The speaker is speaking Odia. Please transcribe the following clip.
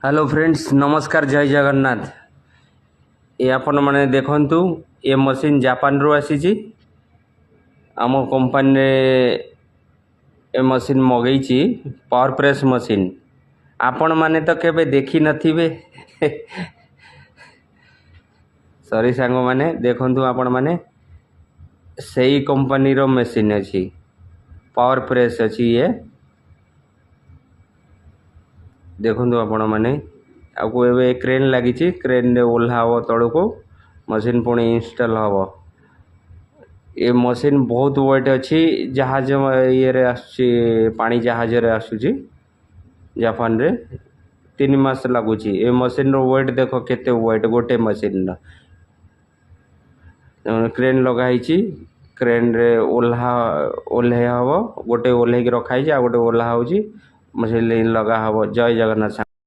ହ୍ୟାଲୋ ଫ୍ରେଣ୍ଡସ୍, ନମସ୍କାର, ଜୟ ଜଗନ୍ନାଥ। ଏ ଆପଣମାନେ ଦେଖନ୍ତୁ, ଏ ମେସିନ୍ ଜାପାନରୁ ଆସିଛି। ଆମ କମ୍ପାନୀରେ ଏ ମେସିନ୍ ମଗେଇଛି, ପାୱାର ପ୍ରେସ୍ ମେସିନ୍। ଆପଣମାନେ ତ କେବେ ଦେଖିନଥିବେ। ସରି ସାଙ୍ଗମାନେ, ଦେଖନ୍ତୁ ଆପଣମାନେ, ସେଇ କମ୍ପାନୀର ମେସିନ୍ ଅଛି, ପାୱାର ପ୍ରେସ୍ ଅଛି ଇଏ। ଦେଖନ୍ତୁ ଆପଣମାନେ, ଆଉ ଏବେ କ୍ରେନ୍ ଲାଗିଛି, କ୍ରେନ୍ରେ ଓହ୍ଲା ହେବ ତଳକୁ, ମେସିନ୍ ପୁଣି ଇନଷ୍ଟଲ୍ ହେବ। ଏ ମେସିନ୍ ବହୁତ ୱେଟ୍ ଅଛି। ଜାହାଜ ଇଏରେ ଆସୁଛି, ପାଣି ଜାହାଜରେ ଆସୁଛି ଜାପାନରେ। 3 ମାସ ଲାଗୁଛି। ଏ ମେସିନ୍ର ୱେଟ୍ ଦେଖ, କେତେ ୱେଟ୍ ଗୋଟେ ମେସିନ୍ର। କ୍ରେନ୍ ଲଗା ହେଇଛି, କ୍ରେନ୍ରେ ଓହ୍ଲେଇ ହେବ। ଗୋଟେ ଓହ୍ଲେଇକି ରଖା ହେଇଛି, ଆଉ ଗୋଟେ ଓହ୍ଲା ହେଉଛି, ମେସିନ୍ ଲଗା ହେବ। ଜୟ ଜଗନ୍ନାଥ।